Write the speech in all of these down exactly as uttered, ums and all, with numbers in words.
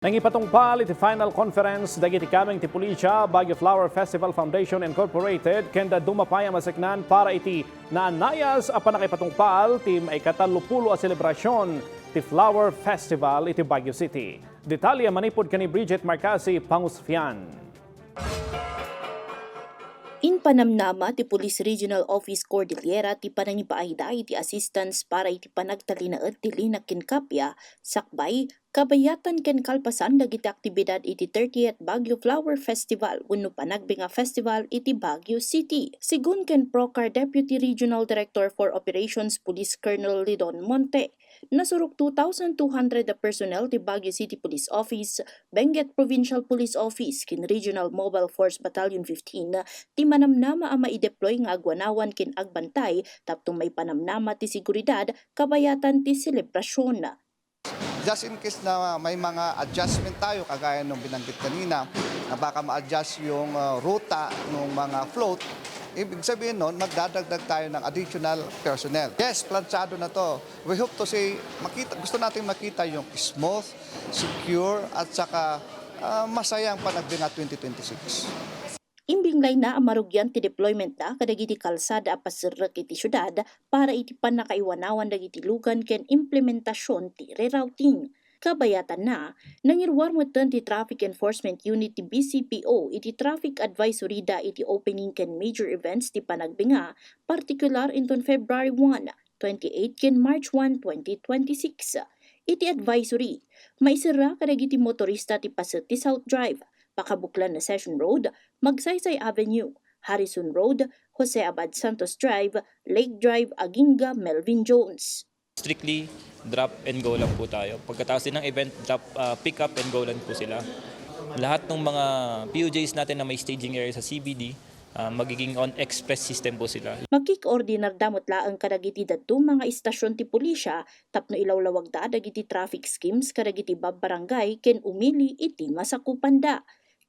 Nangipatungpal iti final conference dagiti kameng ti Pulisya, Baguio Flower Festival Foundation Incorporated, ken dadduma pay a maseknan para iti naanayas a pannakaipatungpal ti maikatallopulo a selebrasion ti Flower Festival iti Baguio City. Detalye manipud ken ni Bridget Marcasi Pangusfian. Impanamnama ti Police Regional Office Cordillera ti panangipaayda iti assistance para iti panagtalinaed ti linak ken kappia, sakbay, kabayatan ken kalpasan dagiti aktibidad iti thirtieth Baguio Flower Festival wenno Panagbenga Festival iti Baguio City. Segun ken Procar Deputy Regional Director for Operations Police Colonel Lidon Monte, nasurok two thousand two hundred a personnel ti Baguio City Police Office, Benguet Provincial Police Office, ken Regional Mobile Force Battalion fifteen ti manamnama a maideploy nga agwanawan ken agbantay tapno maipanamnama ti seguridad kabayatan ti selebrasion. Just in case na may mga adjustment tayo, kagaya nung binanggit kanina, na baka ma-adjust yung, uh, ruta ng mga float, ibig sabihin nun, magdadagdag tayo ng additional personnel. Yes, planchado na to. We hope to say, makita, gusto natin makita yung smooth, secure, at saka, ah, masayang Panagbenga twenty twenty-six. Imbinglayna a marugyan ti deploymentda kadagiti kalsada a paserrek iti siudad para iti pannakaiwanawan dagiti lugan ken implementasion ti rerouting. Kabayatanna, nangiruar metten ti Traffic Enforcement Unit ti B C P O iti traffic advisory da iti opening ken major events ti Panagbenga, partikular inton February one, twenty-eight ken March one, twenty twenty-six. Iti advisory, maiserra kadagiti motorista ti paset ti South Drive, pakabuklan a Session Road, Magsaysay Avenue, Harrison Road, Jose Abad Santos Drive, Lake Drive, Aguinga, Melvin Jones. Strictly drop and go lang po tayo. Pagkatapos din ng event, drop, ah, pick up and go lang po sila. Lahat ng mga P U Js natin na may staging area sa C B D, ah, magiging on express system po sila. Makikoordinar da met laeng kadagiti dadduma nga istasyon ti pulisya tapno ilawlawagda dagiti traffic schemes kadagiti babbarangay ken umili iti masakupanda.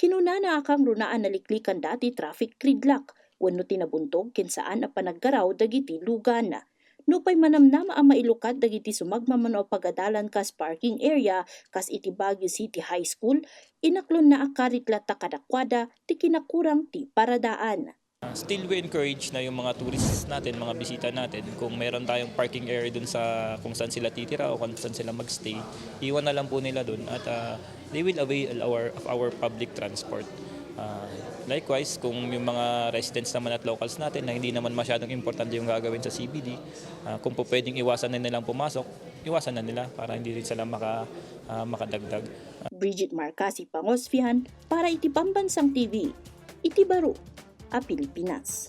Kinunana a kangrunaan naliklikanda ti traffic gridlock wenno ti nabuntog ken saan a panaggaraw dagiti lugan. Nupay manamnama a mailukat dagiti sumagmamano a pagadalan kas parking area kas iti Baguio City High School, inaklonna a karit latta kadakuada ti kinakurang ti paradaan. Still, we encourage na yung mga tourists natin, mga bisita natin, kung meron tayong parking area dun sa kung saan sila titira o kung saan sila magstay, iwan na lang po nila dun at, ah, they will avail our, of our public transport. Ah, likewise, kung yung mga residents naman at locals natin na hindi naman masyadong importante yung gagawin sa C B D, ah, kung po pwedeng iwasan na nilang pumasok, iwasan na nila para hindi rin sila maka-, ah, makadagdag. Bridget Marcasi Pangosfian para iti Pambansang T V, iti baro a Pilipinas.